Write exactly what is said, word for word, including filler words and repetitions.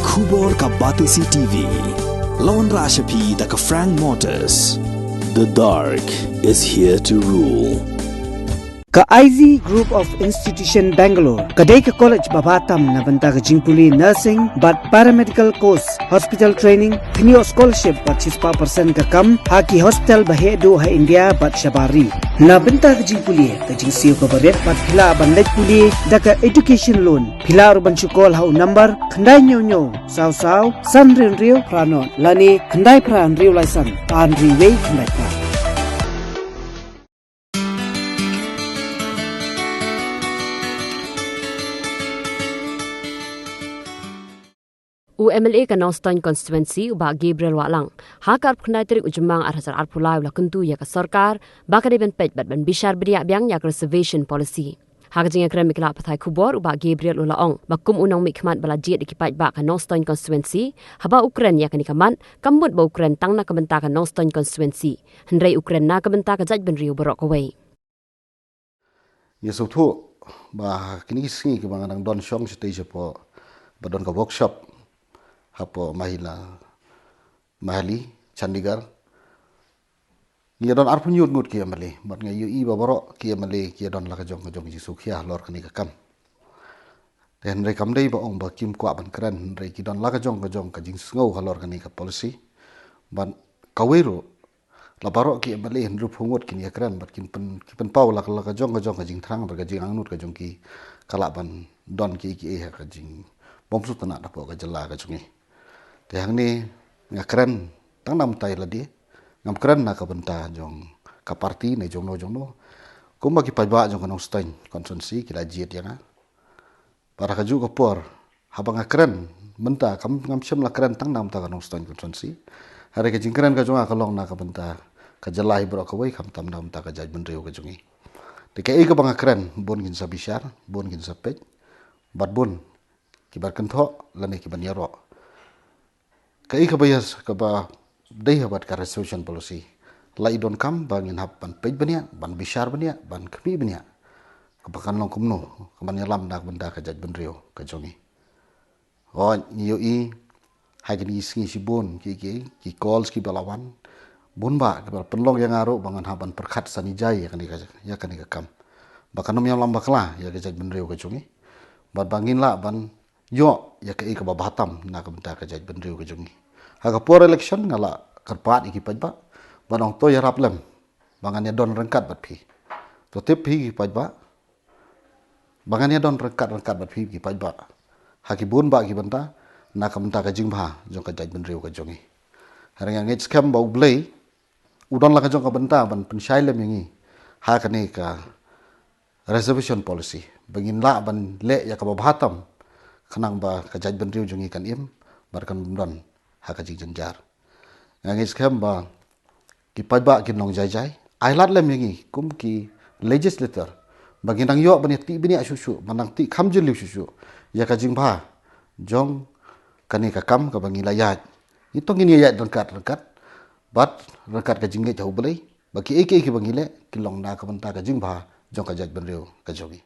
Khubor ka Batesi T V. Lawan Rashapi da ka Frank Motors. The dark is here to rule. Ka I Z Group of Institution Bangalore ka dei ka college ba bha tam na bynta ka jingpule nursing bad paramedical course, hospital training, kynioh scholarship bad shispah percent ka kam ha ki hospital ba heh duh ha India bad shabar ri. Na bynta ka jingpule, ka jingsiew kaba rit bad phi lah ban leit pule da ka education loan. Phi lah ruh ban shu call ha u number khyndai hynñiew hynñiew saw saw san hynriew hynriew phra nod lane khyndai phra hynriew lai san ar hynriew wei khyndai phra. U M L A ka Nongstoiñ Constituency, u Bah Gabriel Wahlang, ha ka arphew khyndai tarik u Jymmang ar hajar arphew lai u la kyntu ïa ka sorkar ba ka dei ban peit bad ban bishar bniah biang ïa ka reservation policy. Ha ka jingïakren bad ki lad pathai khubor, u Bah Gabriel u la ong ba kum u nongmihkhmat ba la jied ïa ki paidbah ka Nongstoiñ Constituency, haba u kren ïa kane ka mat, kam mut ba u kren tang na ka bynta ka Nongstoiñ Constituency, hynrei u kren na ka bynta ka jaitbynriew baroh kawei. Ngi sngewthuh ba ha kine ki sngi kiba nga dang don shong shatei shapoh ba don ka workshop hapoh Mahila Mahali, Chandigarh, ngi ïa don arphew hynñiew ngut ki M L A, bad nga ïohi ba baroh ki M L A ki ïa don la ka jong ka jong ka jingsngewkhia halor kane ka kam. Te hynrei kam dei ba ong ba kim kwah ban kren, hynrei ki don la ka jong ka jong ka jingsngew halor kane ka policy. Bad kawei ruh, la baroh ki M L A hynriewphew ngut kin ïa kren bad kin pyn, kin pynpaw la, la ka jong ka jong ka jingthrang bad ka jingangnud ka jong ki, ka lah ban don kiei kiei ha ka jingbymsngewtynnat hapoh ka jylla ka jong ngi. Te hangne nga kren tang na ka bynta lade, ngam kren na ka bynta jong ka party ne jongno jongno. Kumba ki paidbah jong ka Nongstoiñ Constituency ki la jied ïa nga. Bad ha kajuh ka por, haba nga kren mynta, kam, ngam shym la kren tang na ka bynta ka Nongstoiñ Constituency. Hynrei ka jingkren ka jong nga ka long na ka bynta ka jylla hi baroh kawei, khamtam na ka bynta ka jaitbynriew ka jong ngi. Te kaei kaba nga kren, bun kin sa bishar, bun kin sa peit, bad bun kiba kynthoh lane kiba ïaroh. Kaei kaba ïa, kaba dei ha bad ka reservation policy, la i donkam ba ngin hap ban peit bniah, ban bishar bniah, ban khmih bniah, kaba kan long kumno, kaban ïalam na ka bynta ka jaitbynriew ka jong ngi. Hooid, ngi ïohi ha kine ki sngi shibun ki, ki, ki calls kiba la wan, bun bah kiba la pynlong ïa nga ruh ba ngan hap ban pyrkhat sani jai ïa kane ka, ïa kane ka kam, ba kan ym ïalam bakla ïa ka jaitbynriew ka jong ngi, bad ba ngin lah ban ïoh ïa kaei kaba bha tam na ka bynta ka jaitbynriew ka jong ngi. Ha ka por election nga la kyrpad ïa ki paidbah ban ong to ïarap lem ba ngan ïadon ryngkat bad phi. To tip phi ki paidbah ba ngan ïadon ryngkat ryngkat bad phi ki paidbah ha ki bun bah ki bynta na ka bynta ka jingbha jong ka jaitbynriew ka jong ngi. Hynrei nga ngeit skhem ba U Blei u don la ka jong ka bynta ban pynshai lem ïa ngi ha kane ka reservation policy, ba ngin lah ban leh ïa kaba bha tam, khnang ba ka jaitbynriew jong ngi kan im bad kan ym don ha ka jingjynjar. Nga ngeit skhem ba ki paidbah kin long jai jai. Ai lad lem ïa ngi kum ki legislator ba ngin nang ïoh ban ïatih bniah shuh shuh, ban nang tih kham jylliew shuh shuh ïa ka jingbha jong kane ka kam kaba ngi la ïaid. Ngi to ngin ïa ïaid ryngkat ryngkat bad ryngkat ka jingngeit ha U Blei ba kiei kiei kiba ngi leh kin long na ka bynta ka jingbha jong ka jaitbynriew ka jong ngi.